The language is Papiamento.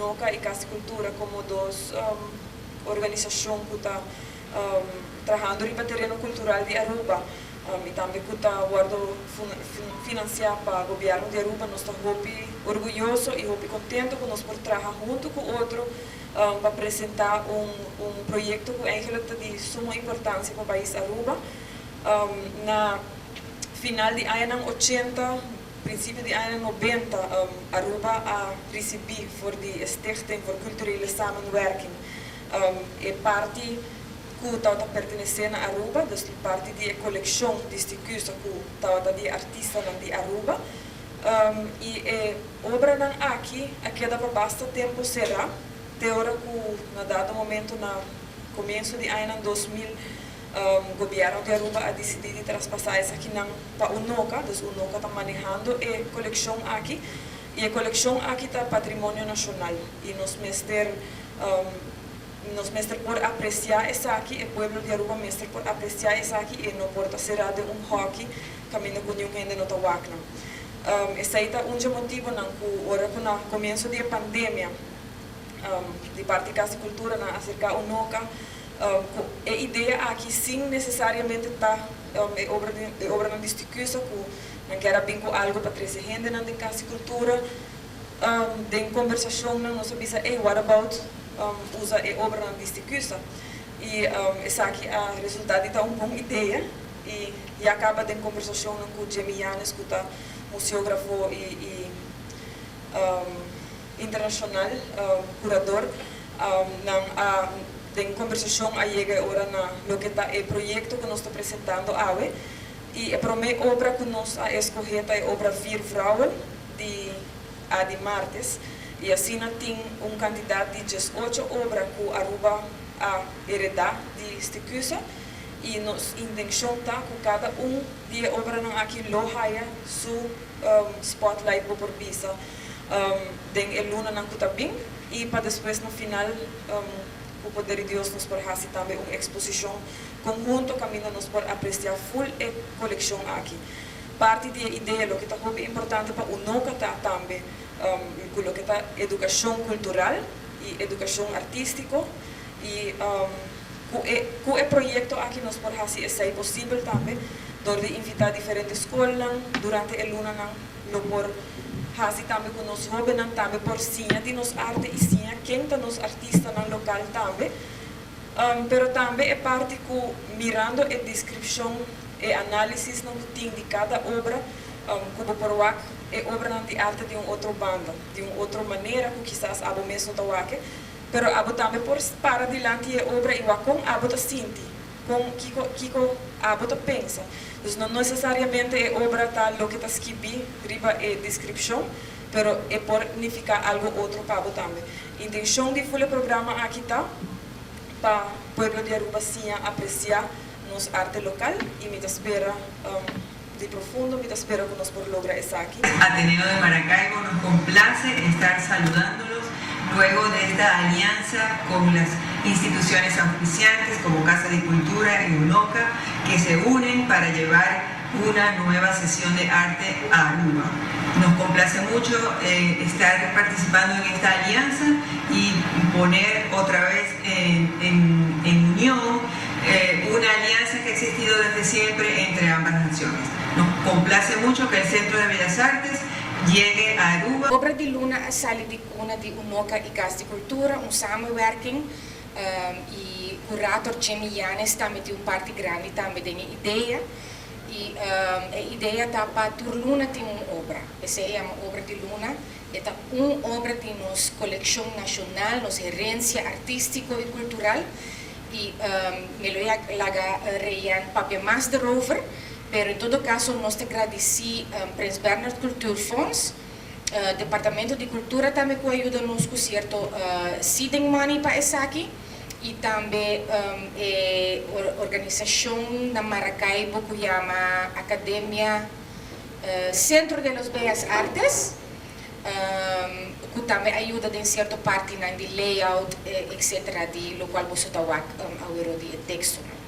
UNOCA y Cas di Cultura como dos organisacion cu ta trahando riba tereno cultural di Aruba y tambe cu ta wordo financia pa gobierno di Aruba. Nos ta hopi orguyoso y hopi contento cu nos por traha hunto cu otro pa presenta un proyecto cu eigenlijk ta di suma importancia pa pais Aruba. Na final di aña 80, principio di aña 90, Aruba a ricibi for di Stichting voor Culturele Samenwerking e parti cu tabata pertenece na Aruba, dus e parti di coleccion di Sticusa cu tabata di artista di Aruba. Y e obranan aki a keda pa basta tempo cera, te ora cu na dado momento, na comienso di aña 2000, gobierno di Aruba a dicidi di traspasa esakinan pa UNOCA. Dus UNOCA ta manehando e coleccion aki y e coleccion aki ta patrimonio nacional y nos mester por aprecia esaki, e pueblo di Aruba mester por aprecia esaki y no por ta cera den un hoki caminda cu ningun hende no ta wak nan. Esey ta un motibonan cu ora cu na comienso di pandemia, di parti Cas di Cultura nan a acerca UNOCA e idea aki, sin necesariamente ta e obranan di Sticusa, cu nan kier a bin cu algo pa trece hendenan den Cas di Cultura. Den conversacion nan nos a bisa: "Hey, what about usa e obranan di Sticusa?" Y esaki a resulta di ta un bon idea y a caba den conversacion cu Jimmy Yanes, cu ta museografo y internacional, curador, nan a den conversacion a yega ora na loke ta e proyecto cu nos ta presentando awe. Y e prome obra cu nos a scoge ta e obra Vier Vrouwen di Adi Martes. Y asina tin un cantidad di 18 obra cu Aruba a hereda di Sticusa. Y nos intencion ta cu cada un di e obranan aki lo haya su spotlight, por bisa, den e lunanan cu ta bin y pa despues na final, cu poder di Dios, nos por haci tambe un exposicion conhunto caminda nos por aprecia full e coleccion aki. Parti di e idea, loke ta hopi importante pa UNOCA ta tambe loke ta educacion cultural y educacion artistico y cu e proyecto aki nos por haci esey posibel tambe door di invita diferente scol durante e lunanan. Lo por haci tambe cu nos hobennan tambe por siña di nos arte y siña ken ta nos artistanan local tambe. Pero tambe e parti cu mirando e descripcion e analisis nan tin di cada obra, cu bo por wak e obranan di arte di un otro banda, di un otro manera cu kisas abo mes no ta wak, pero abo tambe por para dilanti e obra y wak con abo ta sinti, con kico abo ta pensa. Dus no necesariamente e obra ta loke ta skibi riba e descripcion, pero e por significa algo otro pa abo tambe. Intencion di full programa aki ta pa pueblo di Aruba siña aprecia nos arte local y mi ta spera, di profundo mi ta spera cu nos por logra esaki. Ateneo de Maracaibo nos complace estar saludándolos luego de esta alianza con las instituciones auspiciantes como Casa de Cultura y UNOCA, que se unen para llevar una nueva sesión de arte a Aruba. Nos complace mucho estar participando en esta alianza y poner otra vez en unión una alianza que ha existido desde siempre entre ambas naciones. Nos complace mucho que el Centro de Bellas Artes llegue a Aruba. Obra di Luna a sali di cuna di UNOCA y Cas di Cultura, un samenwerking, y curator Jimmy Yanes tambe tin un parti grandi tambe den e idea. Y e idea ta pa tur luna tin un obra. Esey ta un Obra di Luna. E ta un obra di nos coleccion nacional, nos herencia artistico y cultural. Y mi lo laga Rayan papia mas erover, pero en todo caso nos ta gradici Prins Bernhard Cultuurfonds, Departamento di Cultura tambe cu a yuda nos cu cierto seeding money pa esaki y tambe e organisacion na Maracaibo cu yama Academia Centro de las Bellas Artes, cu tambe a yuda den cierto parti na di layout, etc., di locual bo ta wak awor di texto.